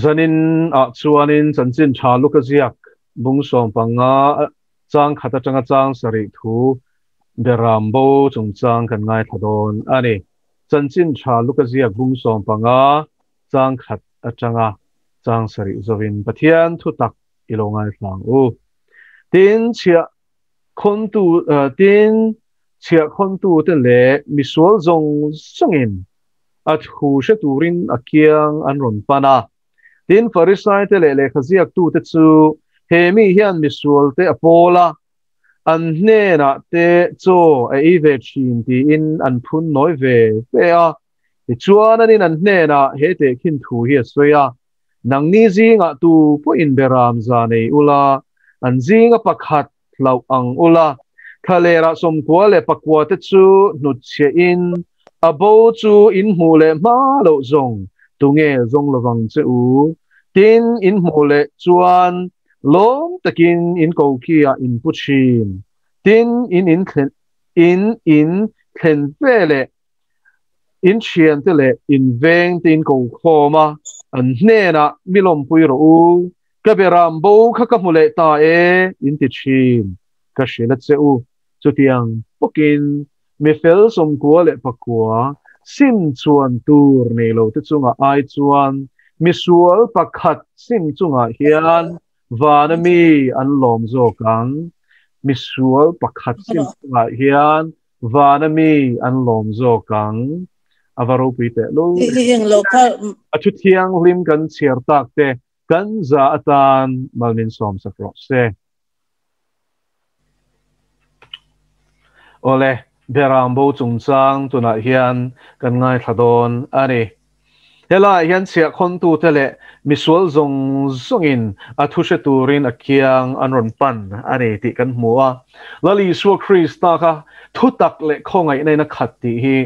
Zanin ah chuanin chanchin tha Luka ziak bung 15 chang khat atanga chang 7 thu beram bo chungchang kan ngaithla dawn a ni. Chanchin tha Luka ziak bung 15 chang khat atanga chang 7 zovin Pathian thu tak i lo ngaithla ang u. Tin chhiah khontu tin chhiah khontu te leh misual zawng zawngin a thu hre turin a kiang an rawn pan a. Tin Farisai te leh lehkha ziak tu te chu he mi hian misual te a pawl a, an hnenah te chaw a ei ve thin tiin an phun nawi ve ve a. Tichuan anin an hnenah he tehkhin thu hi a sawi a, Nangni zingah tu pawhin beram za nei ula, an zinga pakhat hlauh ang ula, thlalerah 99 te chu hnutchhiahin a bo chu in hmuh leh hma loh zawng tunge zawng lovang che u. Tin, in hmuh leh chuan lawm takin in kokiah in pu thin. Tin, in in in in thlen ve leh in thian te leh in veng te in ko khawm a, an hnenah mi lawmpui rawh u, ka beram bo kha ka hmu leh ta e, in ti thin. Ka hrilh a che u, chutiang bawkin mi fel 99 sim chuan tur nei lo te chungah ai chuan misual pakhat sim chungah hian vana mi an lawm zawk ang. Misual pakhat sim chungah hian vana mi an lawm zawk ang. A va ropui teh lo. A thu thianghlim kan chhiar tak te kan za atan malmin sawm sak rawh se. Ole, beram bo chungchang tunah hian kan ngaithla dawn a ni. Helaiah hian chhiah khawntu te leh misual zawng zawngin a thu hre turin a kiang an rawn pan a ni tih kan hmu a. Lal Isua Krista kha thu tak leh khawngaihna in a khat tih hi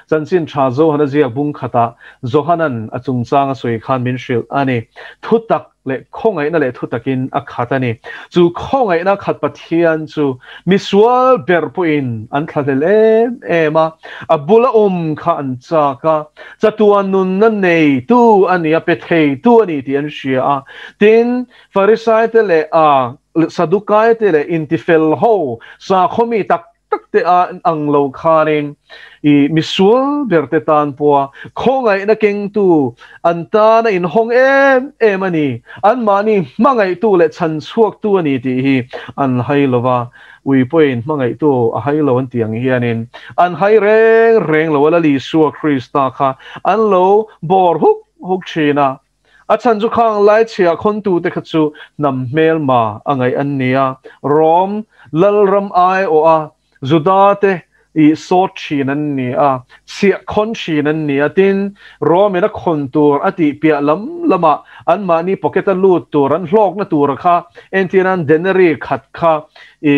chanchin tha Johana ziak bung khatah Johanan a chungchang a sawi khan min hrilh a ni. Thu tak leh khawngaihna leh thu takin a khat a ni. Chu khawngaihna khat Pathian chu misual ber pawhin an thlahlel em em a, a bula awm kha an chak a, chatuan nunna neitu a ni a, pe theitu a ni tih an hria a. Tin, Farisai te leh a Sadukai te leh intifel ho sakhaw mi tak tak te a ang lo khanin i misual ber te tan pawha khawngaihna kengtu an tana inhawng em em a ni, anmahni hmangaihtu leh chhanchhuaktu a ni tih hi an hai lo va, ui pawhin hmangaihtu a hai lo an tih ang hianin an hai reng reng lo a, Lal Isua Krista kha an lo bawr huk huk thin a. A chhan chu khang lai chhiah khawntute kha chu hnam hmelma a ngaih an ni a, Rom lalram aiawh a Juda te i sawt thin an ni a, chhiah khawn thin an ni a, tin, Rom in a khawn tur a tih piah lam lamah anmahni pocket a lut tur an hlawkna tura kha entirnan denary khat kha i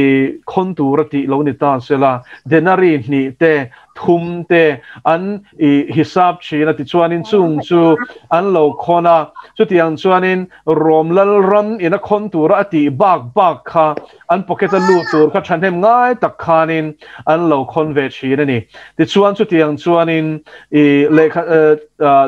khawn tur a tih lo ni ta sela, denary hnih te thum te an i hisap thin a, tichuanin chung chu an lo khawn a, chutiang chuanin Rom lalram in a khawn tura a tih bak bak kha an pocket a lut tur kha thahnem ngai tak khanin an lo khawn ve thin a ni. Tichuan chutiang chuanin i lehkha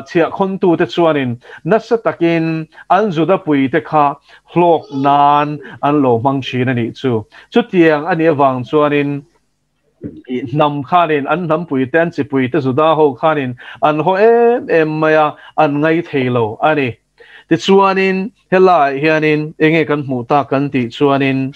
chhiah khawn tu te chuanin nasa takin an Juda pui te kha hlawk nan an lo hmang thin a nih chu. Chutiang a nih avang chuanin hnam khanin an hnampui te an chipui te Juda ho khanin an haw em em mai a, an ngai thei lo a ni. Tichuanin helaiah hianin enge kan hmuh tak kan tih chuanin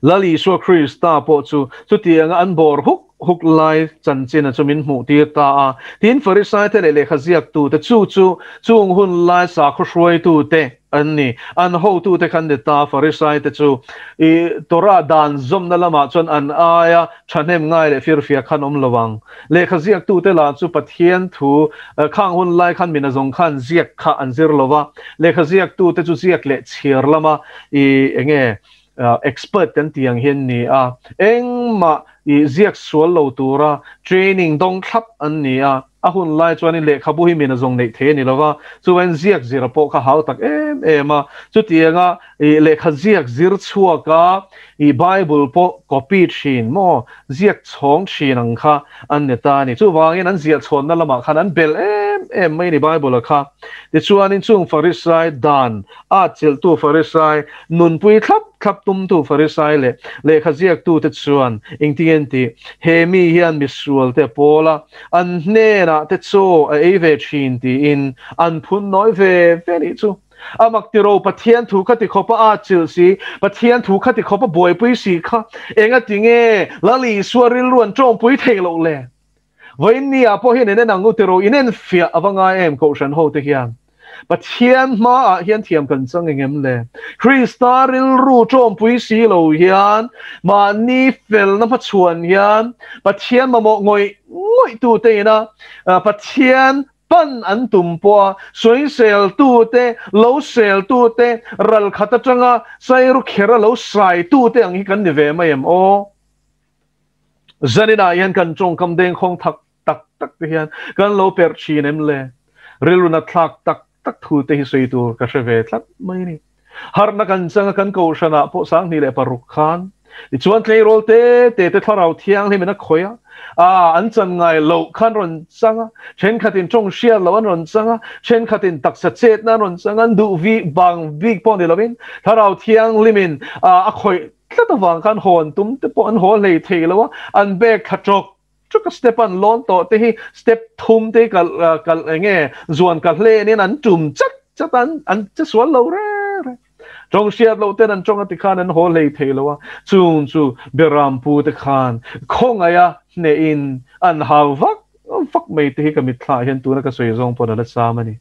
Lal Isua Krista pawh chu chutianga an bawr huk huk lai chanchin a chu min hmuh tir ta a. Tin, Farisai te leh lehkha ziaktu te chu chu chung hun lai sakhaw hruaitu te an ni. An hotute khan ni ta, Farisai te chu i Torah dan zawmna lamah chuan an aia thahnem ngai leh firfiak khan awm lo ang. Lehkha ziaktute lah chu Pathian thu khang hun lai khan mina zawng khan ziak kha an zir lo va. Lehkha ziaktute chu ziak leh chhiar lama i enge expert kan tih ang hian ni a. Engmah i ziak sual lo tura training dawng thlap an ni a. A hun lai chuanin lehkhabu hi mina zawng neih thei a ni lo va, chuvain ziak zira pawh kha hau tak em em a. Chutianga i lehkha ziak zir chhuaka i Bible pawh copy thin maw ziak chhawng thin ang kha an ni ta a ni. Chuvangin an ziah chhawnna lamah khan an bel em em mai ni Bible a kha. Tichuanin chung Farisai dan a chilhtu Farisai nunpui thlap thlap tumtu Farisai leh lehkha ziaktute chuan engtin an ti? He mi hian misualte a pawl a, an hnenah te chaw a ei ve thin tiin an phun nawi ve ve nih chu. A mak tiro Pathian thu kha ti khawp a at chilh si, Pathian thu kha ti khawp a buaipui si kha enga ti nge Lal Isua rilru an tawngpui theih loh le? Vawiin ni ah pawh hian in en ang u tiro in en fiah a va ngai em Kohhran ho te hian. Pathian hma ah hian thiam kan chang engem le? Krista rilru tawngpui si lo hian mahni felna hmachhuan hian Pathian mamawh ngawih ngawih tu te ina Pathian Pan an tum pawh a, sawiseltute, lo seltute, ral khat atanga sairu khera lo saitute ang hi kan ni ve mai em aw? Zaninah hian kan tawngkam dengkhawng thak tak tak te hian kan lo perh thin em le? Rilru nat thlak tak tak thu te hi sawi tur ka hre ve tlat mai a ni. Harhna kan changa kan kohhranah pawh 2006 khan tichuan tleirawl te te te thlarau thianghlim in a khawih a, a an chan ngai loh khan rawn chang a, thenkhatin tawng hriat loh an rawn chang a, thenkhatin taksa chetna an rawn chang a, an duh vik bang bik pawh ni lovin thlarau thianghlim in a khawih tlat avang khan hawn tum te pawh an haw hlei thei lo a, an bag thla tawk tawk a step an lawn tawh te hi step thum te hi kal kal enge zuan ka hlen in an tum chat chat an an che sual lo re re tawng hriat loh ten an tawng a ti khan an haw hlei thei lo a chung chu beram pu te khan khawngaih a hneh in an hau vak vak mai te hi ka mitthla ah hian tuna ka sawi zawng pawn a la cham a ni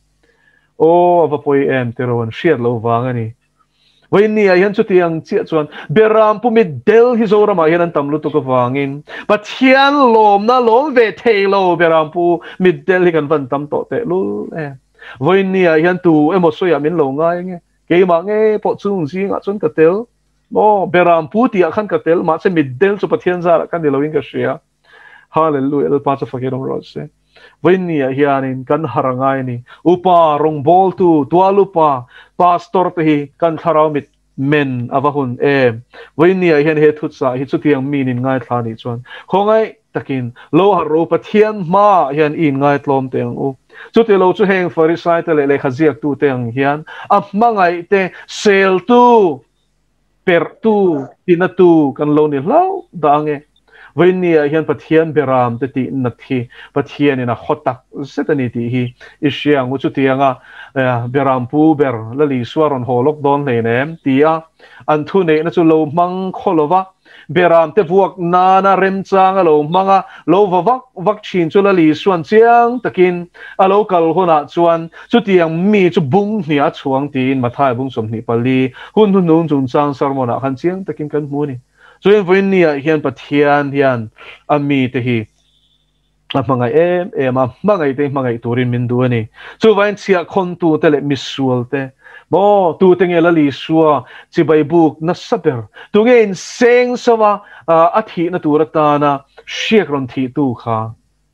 aw a va pawi em tiraw an hriat loh vang a ni. Vawiin ah hian chutiang chiah chuan Beram pu mitdel hi Zoramah hian an tam lutuk avangin Pathian lawmna lawm ve thei lo Beram pu mitdel hi kan van tam tawh teh lul em. Vawiin ah hian tu emaw sawiah min lo ngai nge keimah nge pawh chung zingah chuan ka tel maw Beram pu tihah khan ka tel mahse mitdel chu Pathian zarah ka ni loin ka hria. Hallelujah Lalpa chu fakin awm rawh se. Vawiin ah hianin kan har a ngai a ni. Upa, rawngbawltu, tual upa, pastor te hi kan thlarau mit men a va hun em. Vawiin ah hian he thuchah hi chutiang mi nin ngaithla nih chuan khawngaih takin lo har rawh u Pathian hmaah hian i inngaitlawm teh ang u. Chuti lo chu heng Farisai te leh lehkha ziaktu te ang hian a hmangaih te seltu perhtu, tinatu kan lo ni hlauh dah ang e. Vawiinni ah hian Pathian beram te tih nat hi Pathianin a haw tak zet a ni tih hi i hria ang u. Chutianga beram pu ber Lal Isua rawn haw lawk dawn hlein em? ti a an thuneihna chu lo hmang khaw lo va, Beram te vuak nana remchang a lo hmang a, lo va vak vak thin chu Lal Isuan chiang takin a lo kal hunah chuan chutiang mi chu bung hnih a chhuang tiin Mathai bung 24 hun hnuhnung chungchang sermon ah khan chiang takin kan hmu a ni. Chuan vawiin ni ah hian Pathian hian a mite hi a hmangaih em em a, hmangaih te hi hmangaih turin min duh a ni. Chuvain chhiahkhawntu te leh misual te, maw, tute nge Lal Isua chibai buk nasa ber, tunge inseng sova a thihna tur atana hriak rawn thihtu kha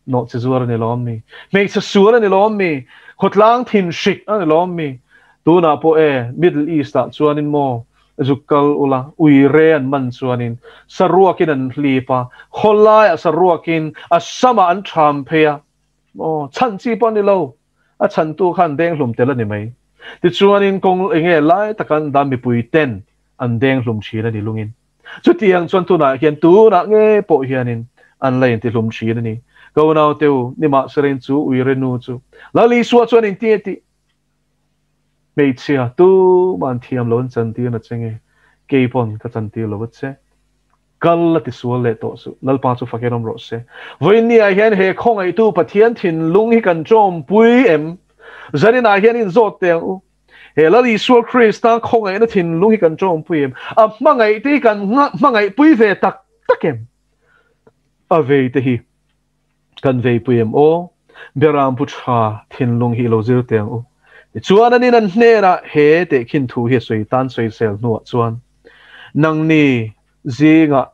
nawhchi zuar a ni lawm mi? Hmeichhe sual a ni lawm mi? Khawtlang thinhrik a ni lawm mi? Tunah pawh e, Middle East ah chuanin maw, Zuk kal ula, ui re an man chuanin saruakin an hlip a, khawlaiah saruakin a samah an ṭham phei a, aw, chhan chi pawh a ni lo, a chhantu kha an deng hlum tel a ni mai. Tichuanin kawng eng nge lai taka an dah mipui ten an deng hlum ṭhin a ni lungin. Chutiang chuan tunah hian tunah nge pawh hianin an la intihlum ṭhin a ni. Ka unaute u, nimahselain chu ui re nu chu Lal Isua chuan inti a tih. Hmeichhia tumah an thiam lo an chantir na che nge? Kei pawn ka chantir lo a che. Kal a ti sual leh tawh suh. Lalpa chu fakin awm rawh se. Vawiinni ah hian he khawngaihtu Pathian thinlung hi kan tawmpui em? Zanin ah hian inzawt teh ang u. He Lal Isua Krista khawngaihna thinlung hi kan tawmpui em? A hmangaih te hi kan hmangaihpui ve tak tak em? A vei te hi. Kan veipui em aw? Beram pu tha thinlung hi i lo zir teh ang u. Tichuan anin an hnenah he tehkhin thu hi a sawi tan sawisel hnuah chuan, Nangni zingah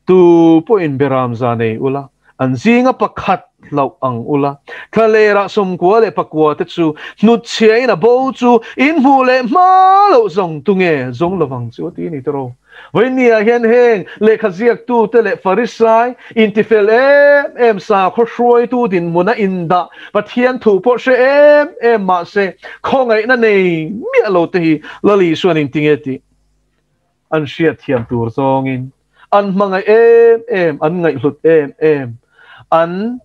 tu pawhin beram za nei ula, an zinga pakhat hlauh ang ula, thlalerah 99 te chu hnutchhiain a bo chu in hmuh leh hma loh zawng tunge zawng lovang chu a ti a ni tiraw? Vawinia hian heng lehkha ziaktute leh Farisai intifel em em sakhaw hruaitu dinhmuna indah Pathian thu pawh hre em em mahse khawngaihna nei miah lo te hi Lal Isuan intinge tih an hriatthiam tur zawngin an hmangaih em em, an ngaihhlut em em, an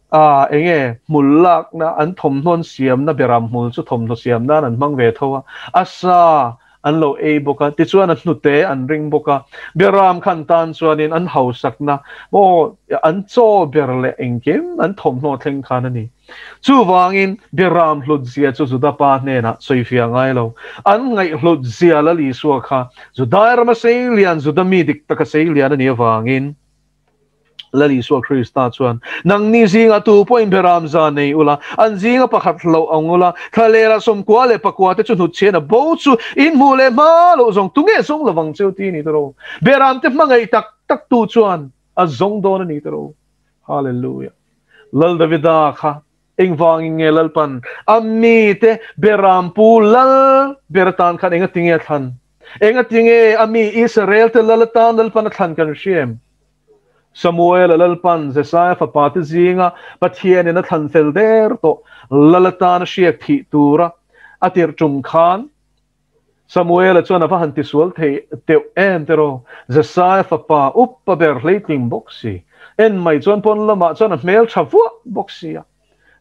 enge hmul lakna, an thawmhnawn siamna beram hmul chu thawmhnaw siam nan an hmang ve tho a, a sa an lo ei bawk a, tichuan a hnute an ring bawk a, beram khan tan chuanin an hausakna maw an chaw ber leh engkim an thawmhnaw thleng khan a ni. Chuvangin beram hlut zia chu Juda pa hnenah sawifiah ngai lo. An ngaihhlut zia Lal Isua kha Judai rama sei lian, Juda mi dik taka sei lian a nih avangin Lal Isua Krista chuan, Nangni zingah tu pawhin beram za nei ula, an zinga pakhat hlauh ang ula, thlalera 94 leh pakua te chu hnutchhian a bo chu in hmuh leh hma loh zawng tunge zawng lovang cheu ti ni tawh. Beram te hmangaih tak tak tu chuan a zawng dawn a ni tawh. Hallelujah. Lal Davida kha engvangin nge Lalpan a mite berampu lal ber atan khan enga tinge a thlan? Enga tinge a mi Israel te lal atan Lalpan a thlan kan hria em? Samuel a Lalpan Jesaia fapa te zinga Pathianin a thlan fel der tawh lal atan a hriak thih tura a tirh tum khan Samuela chuan a va han tisual thei teuh em tiraw? Jesaia fapa upa ber hleitling bawk si. En mai chuan pawn lamah chuan a hmel tha vuah bawk si a.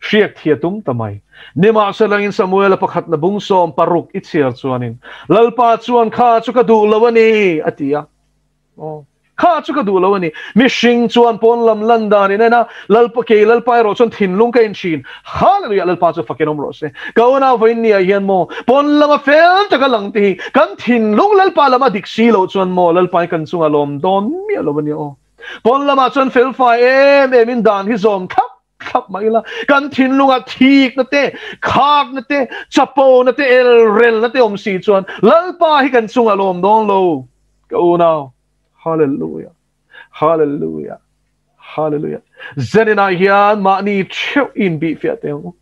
Hriak thi a tum ta mai. Nimahselangin Samuela pakhatna bung 16 i chhiar chuanin, Lalpa chuan kha chu ka duh lo a ni, a ti a. Aw, kha chu ka duh lo a ni. Mihring chuan pawn lam lan dan in en a, Lalpa kei Lalpa erawh chuan thinlung ka inthin. Hallelujah! Lalpa chu fakin awm rawh se. Ka unau vawiin ni ah hian maw, pawn lama fel taka lang te hi kan thinlung Lalpa lama dik si loh chuan maw Lalpa hi kan chungah lawm dawn miah lo a nia aw. Pawn lamah chuan felfai em em in dan hi zawm thlap thlap mai ila, kan thinlungah thikna te, khakna te, chapona te, elrelna te awm si chuan Lalpa hi kan chungah lawm dawn lo. Ka unau, Hallelujah, Hallelujah, Hallelujah. Zaninah hian mahni theuh in bih fiah teh ang u.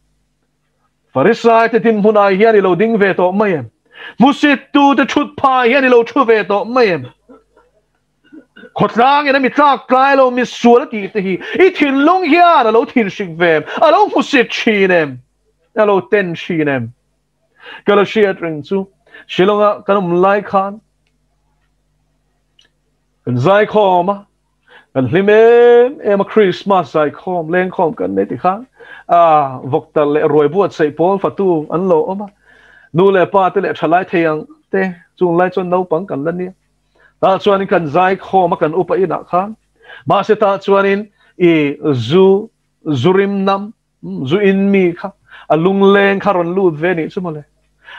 Farisai te dinhmunah hian i lo ding ve tawh mai em? Hmusit tu te thut phah hian i lo thu ve tawh mai em? Khawtlang in a mi tlak tlai lo mi sual a tih te hi i thinlung hian a lo thinhrik ve em? A lo hmusit thin em? A lo ten thin em? Ka lo hriat reng chu Shillong-a kan awm lai khan kan zaikhawm a, kan hlim em em a, Christmas zaikhawm, lengkhawm kan nei tikhan a vawktar leh ruai buatsaih pawl fatu an lo awm a, nu leh pa te leh thalai thei ang te chung lai chuan naupang kan la nia. Tah chuanin kan zaikhawm a kan upa inah khan mahse tah chuanin i zu zurim nam Zu in mi kha a lungleng kha rawn lut ve nih chu mawle.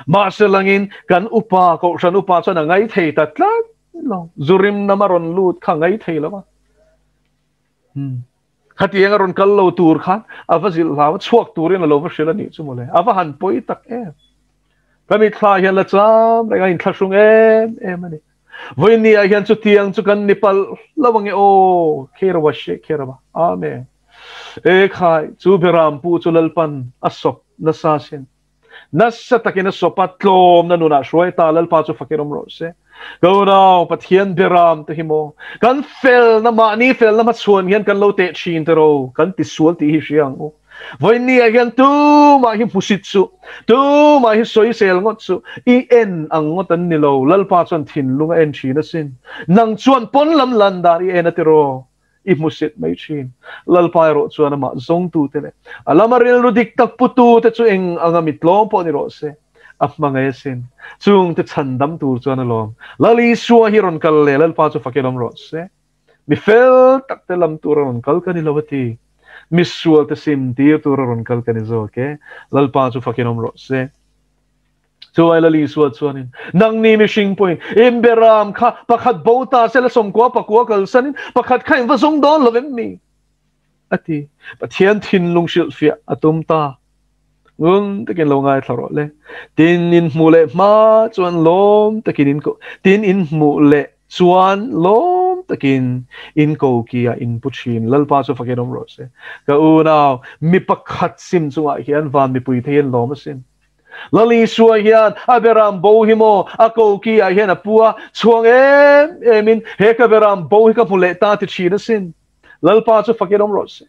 Mahse langin kan upa, kohhran upa chuan a ngai thei ta tlat lo. Zu rim nama rawn lut kha a ngai thei lo a. Khatiang a rawn kal lo tur khan a va zilh hlau a, chhuak turin a lo va hrilh a nih chu mawle. A va han pawi tak em. Ka mitthla hian la cham reng a inthlahrung em em a ni. Vawinia hian chutiang chu kan ni palh lo ange aw, Kherava she Kherava. Amen. E khai, chu Beram pu chu Lalpan a sawp nasa sin. Nasa takin a sawp a, tlawmna nunah hruai ta Lalpa chu fakin awm rawh se. Ka unau, Pathian Beram te hi maw, kan felna, mahni felna hmachhuan hian kan lo teh thin te ro, kan tisual tih hi hria ang u. Vawinia hian tumah hi hmusit suh, tumah hi sawisel ngawt suh, i en ang ngawt an ni lo, Lalpa chuan thinlung a en thin asin. Nang chuan pawn lam lan dan i en a tiraw? I hmusit mai thin. Lalpa erawh chuan amah zawngtute leh a lama rilru dik tak putute chu eng anga mi tlawm pawh ni rawh se, a hmangaih asin. Chungte chhandam tur chuan a lawm. Lal Isua hi rawn kal leh Lalpa chu fakin awm rawh se. Mi fel tak te lam tur a rawn kal ka ni lo a ti. Mi sual te sim tir tur a rawn kal ka ni zawk e. Lalpa chu fakin awm rawh se. Chuai Lal Isua chuanin, Nangni mihring pawhin in beram kha pakhat bo ta se la 90 pakua kalsanin pakhat kha in va zawng dawn lo em mi? A ti. Pathian thinlung hrilhfiah a tum ta. Ngun takin lo ngaithla rawh le. Tin in hmuh leh hma chuan lawm takin in ko, tin in hmuh leh chuan lawm takin in ko ki ah in pu thin. Lalpa chu fakin awm rawh se. Ka unau, mi pakhat sim chungah hian van mipui thei in lawm asin. Lal Isua hian a beram bo hi maw a koki ah hian a pu a, chhuang em em in he ka beram bo hi ka hmu leh ta ti thin asin. Lalpa chu fakin awm rawh se.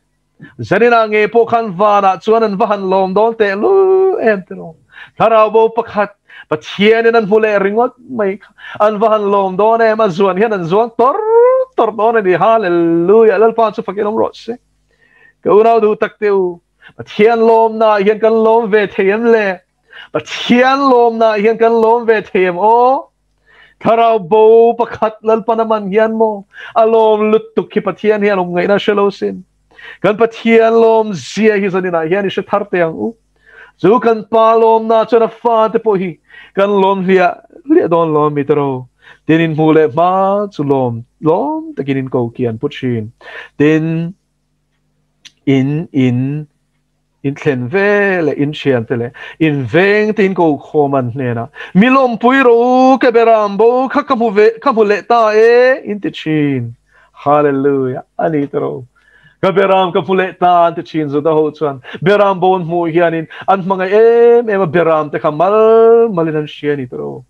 Zaninah ngei pawh khan vanah chuan an va han lawm dawn teh lul em ti rawh. Thlarau bo pakhat Pathianin an hmu leh ringawt mai kha an va han lawm dawn em, a zuan hian an zuang tawr tawr dawn a ni. Hallelujah! Lalpa chu fakin awm rawh se. Ka unau duh tak te u, Pathian lawmnaah hian kan lawm ve thei em le? Pathian lawmnaah hian kan lawm ve thei em aw? Thlarau bo pakhat Lalpan a man hian maw a lawm lutuk hi Pathian hian awm ngaihna hre lo sin. Kan Pathian lawm zia hi zaninah hian i hre thar teh ang u. Chu kan pa lawmna chuan a fa te pawh hi kan lawm hliah hliah dawn lawm mi tero. Tin in hmuh leh hma chu lawm lawm takin in ko kian pu thin. Tin in in in thlen ve leh in thian te leh in veng te in ko khawm an hnenah mi lawmpui rawh u ka beram bo kha ka hmu ve ka hmu leh ta e in ti thin. Hallelujah ani tero. Ka beram ka hmu leh ta an ti thin Juda ho chuan beram bo an hmuh hianin an hmangaih em em a beram te kha mal malin an hria ni tero.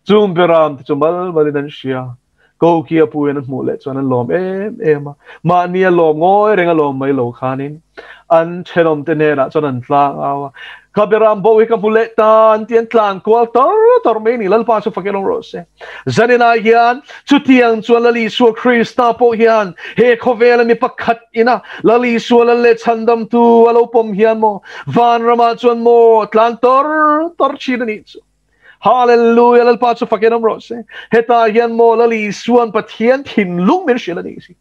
Chung beram te chu mal malin an hria. Koki a pu in an hmuh leh chuan an lawm em em a. Mahni a lawm ngawi reng a lawm mai lo khanin an thenawm te hnenah chuan an tlang au a. Ka beram bo hi ka hmu leh ta an ti an tlan kual tor tor mai ni Lalpa chu fakin awm rawh se. Zaninah hian chutiang chuan Lal Isua Krista pawh hian he khawvela mi pakhat ina Lal Isua Lal leh Chhandamtu a lo pawm hian maw vanramah chuan maw tlan tor tor thin a nih chu. Hallelujah Lalpa chu fakin awm rawh se. Hetah hian maw Lal Isuan Pathian thinlung min hrilh a nih si.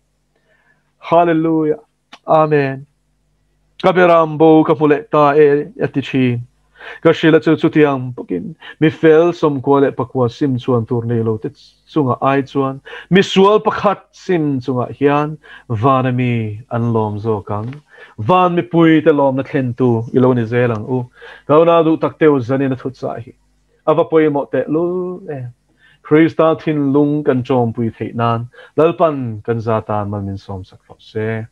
Hallelujah. Amen. Ka beram bo ka hmu leh ta e a ti thin. Ka hrilh a chu chutiang bawkin mi fel sawmkua leh pakua sim chuan tur nei lo te chungah ai chuan mi sual pakhat sim chungah hian vana mi an lawm zawk ang. Van mipui te lawmna thlentu i lo ni zel ang u. Ka unau duh tak teu zanin a thutchah hi a va pawimawh teh lul em. Krista thinlung kan chawmpui theih nan Lalpan kan za tan mal min sawmsak rawh se.